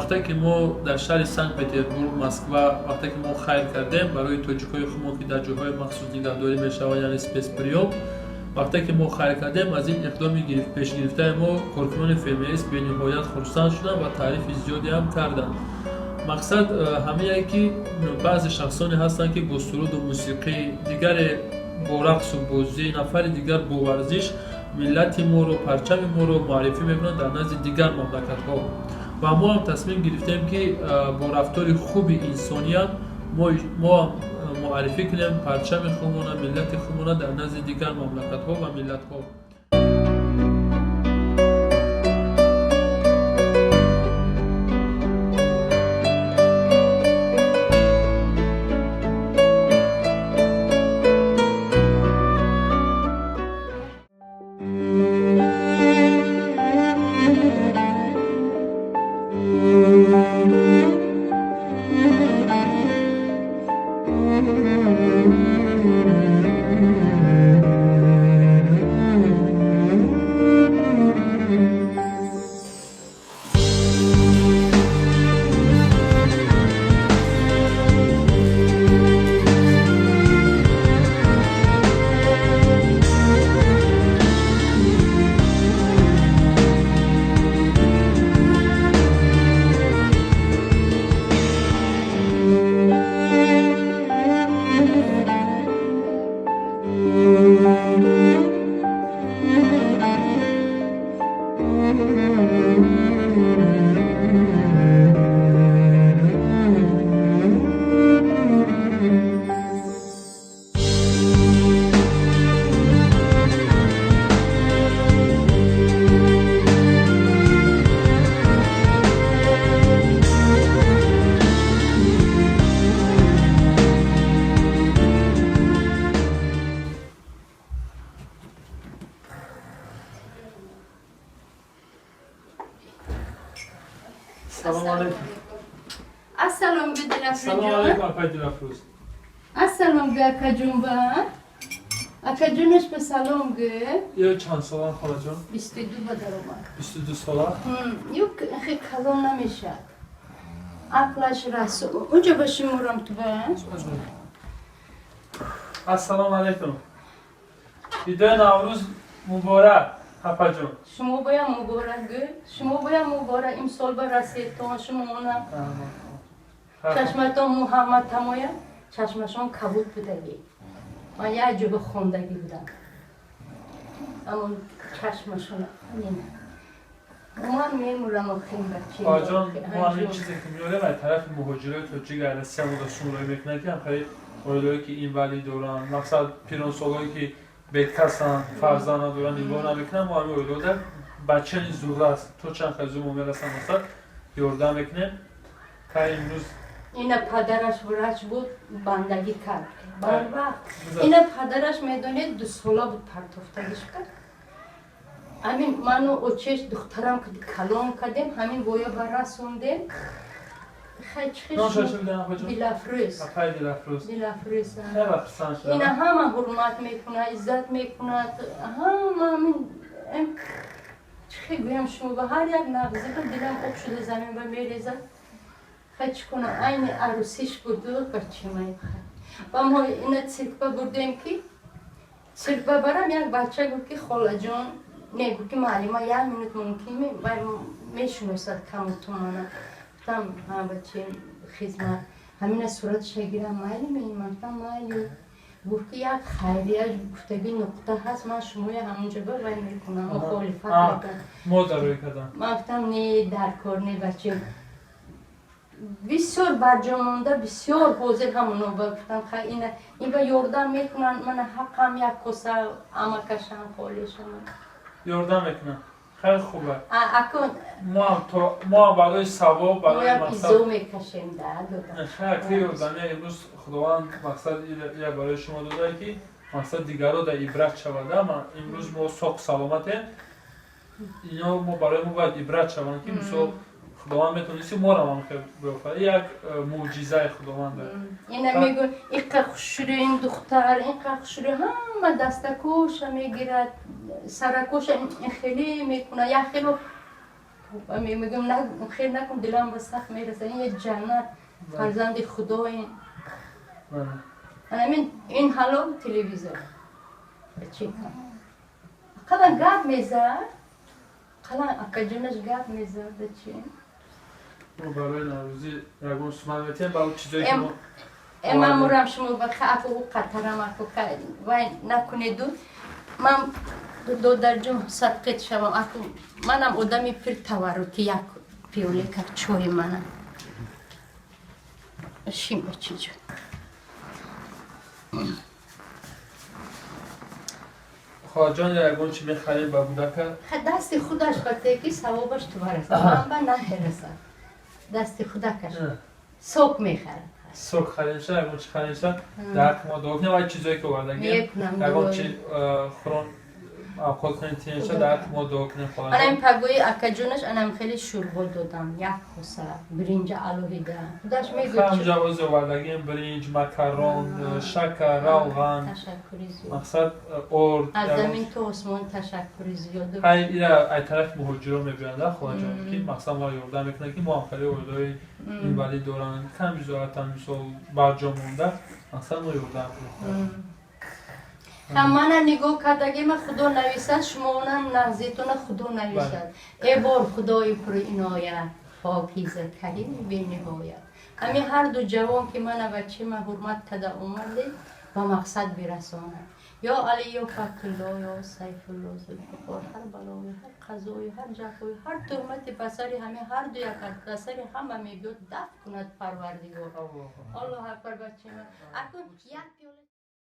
Вақте ки мо дар шаҳри Санкт Петербург, Москва, вақте ки мо хайр кардем барои тоҷикҳои хумо, ки дар ҷойҳои махсус нигаҳдорӣ мешаванд, яъне спецприём, вақте ки мо хайр кардем, аз ин иқдоми пешгирифтаи мо коркунони ФМС бениҳоят хурсанд шуданд ва таърифи зиёде ҳам карданд. Мақсад ҳамие ки баъзе шахсоне ҳастанд, ки бо суруду мусиқӣ, дигаре бо рақсу бозӣ, нафари дигар бо варзиш миллати моро, парчами моро муаррифӣ мекунанд дар назди дигар мамлакатҳо. Ва мо ҳам тасмим гирифтем, ки бо рафтори хуби инсоният мо ҳам муаррифӣ кунем парчами худмона, миллати худмона дар назди дигар мамлакатҳо ва миллатҳо. Салому алейкум. Ассалом, Салому алейкум, апай Дилафрӯз. Ассалом гӯ, акаҷон, ба акаҷонаш ба салом гӯ. Ё чанд солан, холаҷон? 22 ба даромад. 22 сола. Ё хе калон намешавад, ақлаш расо. Унҷа ба шуморам ту ба. Ассалому алейкум, идои Наврӯз муборак, апаҷон. Шумо боям муборак гӯ, шумо боям муборак. Имсол ба расидтон шумона. Чашматон Муҳаммад тамоя, чашмашон кабуд будагӣ. Ман як ҷоба хондагӣ будам, амон чашмашон ман мемурам охин бачи. Хоҷон, мо ҳамин чизе ки меорем, аз тарафи муҳоҷирои тоҷик дар Россия мо шуморо мекунад, ки ҳамхари оилое ки инвалид доранд, мақсад пиронсолое ки бекасанд, фарзанд надоранд, нигоҳ намекунанд. Мо ҳамин оилода бачани зурраст то чанд хазу мо мерасанд, мақсад ёрдам мекунем. Та имрӯз Ина падараш врач буд, бандагӣ кард барвақт. Ина падараш, медонед, 2 сола буд, партофтагиш кард. Ҳамин ману очеш духтарам калон кардем, ҳамин воя ба расондем. Дилафрӯз. Дилафрӯз. Ина ҳама ҳурмат мекунад, иззат мекунад, ҳама. Ҳамин чӣ гӯям шумо, ба ҳар як нағзиба дилам об шуда замин ба мерезад. Хай, чӣ кунам, айни арӯсиш буду бачимай. Ва мо ина циркба бурдем, ки циркба барам, як бача гуфт, ки холаҷон, не, гуфт, ки муаллима, як минут мумкин мешиносад камуту мана. Гуфтам: ҳа, бачи, хизмат. Ҳамина суратша гирам, майли меиман? Гуфтам: майли. Гуфт, ки як хайрия гуфтаги нуқта ҳаст, ман шумоя ҳамунҷо ба вай мекунам, мухолифат мекунам. Ман гуфтам: не, дар кор не, бачи. Бисёр барҷо монда, бисёр ҳозир ҳамоно ба гуфтам: хай, ина ин ба ёрдам мекунанд мана, ҳаққам як коса амакашам, холишам. Ёрдам мекунанд, хеле хуба. Акун мо ҳам барои савоб, барои изо мекашем да. Хеле ёрдамия имрӯз Худованд мақсад я барои шумо додае, ки мақсад дигаро да ибрат шавада. Имрӯз мо соқ саломатем, ино мо барои мо бояд ибрат шаванд, ки мисол Худованд метавонисти моро ҳам биёфарад, як мӯъҷизаи Худованд. Ина мегӯ, инқа хушрӯ ин духтар, инқа хушрӯ, ҳама дастакоша мегирад, саракоша хеле мекунад, як хело. Мегӯям хел накун, дилам ба сахт мерасад. Ин як ҷаннат, фарзанди худо ин. Анамин ин ҳалол телевизор. Бачикам. Қалан гап мезад. Қалан акаҷонаш гап мезад бачи. Мо барои Наврӯзӣ ягон суман метиҳем ба чизое ки мо Ман мурам шумо ба аку қатарам аку вай накунеду ман додарҷон садқит шавам аку манам одами пир таварруки як пиёлека чой манам шим бачиҷон. Хоҳаҷон, ягон чи мехарем ба будака? Дасти худаш ба теки савобаш ту барасад, ман ба наҳерасад. Дасти худакаш сок мехарад. Сок харинша, ягон чи харинша, дар ҳаққи мо дуо кунем ва чизое ки овардагем, ягон чи хӯрон авқот кунем тинша, дар ҳаққи мо дуо кунем. Анам пагои акаҷонаш анам хеле шӯрбо додам, як коса биринҷа алоҳида. Худаш мегӯяд ҳамҷа ози овардагем биринҷ, макарон, шакар, равған. Ташаккури зиёд. Мақсад орд. Аз замин то осмон ташаккури зиёд. Ҳай ира ай тарафи муҳоҷиро мебиёнда холаҷон, ки мақсад моро ёрдам мекунад, ки мо ҳам хеле оилаҳои инвалид доранд, кам бизоатан мисол барҷо монда, мақсад мо ёрдам кунем. Мана нигоҳ кардагима худо нависад, шумонам нағзитона худо нависад. Э бор худои пуриноят, покиза карими бениҳоят. Ҳамин ҳарду ҷавон ки мана бачима ҳурмат карда омадед, ба мақсад бирасонад. Ё Али, ё Фатулло, ё Сайфулло, Зулфиқор, ҳар балои, ҳар қазои, ҳар ҷафои, ҳар туҳмати ба сари ҳамин ҳарду як ба сари ҳама мебиёд, дафт кунад Парвардигор. Аллоҳу акбар бачима. Акун як пиёла.